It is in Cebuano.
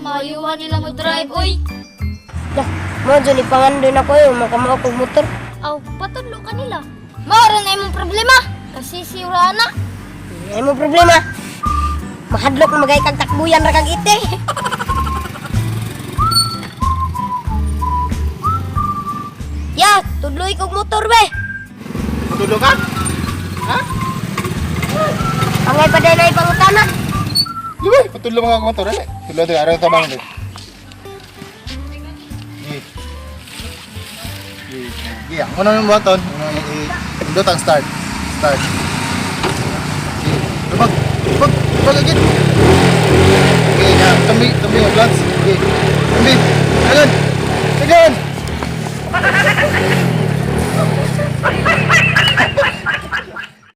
Mayuhan nila mo drive, oy. Dah, mo dyan ipangandoy na ko eh, makamao kog motor. Aw, patudlo ka nila. Mao ra na imong problema. Kasi si Urana. Ay mo problema. Mahadlok na magay kag takbuyan ra kag ite. Ya, tudloy kog motor be. Patudlo ka? Ha? Angay pa day na ipangutana. Di ba? Patudlo mga motor, dali. Tudlo dali, araw tabang dali. Gi. Gi. Gi, ang una ng button, una yung i-pindot ang start. Start. Gi. Lubag, lubag, lubag agad. Gi, na, tumbi, tumbi ang clutch. Gi. Tumbi. Dagan. Dagan.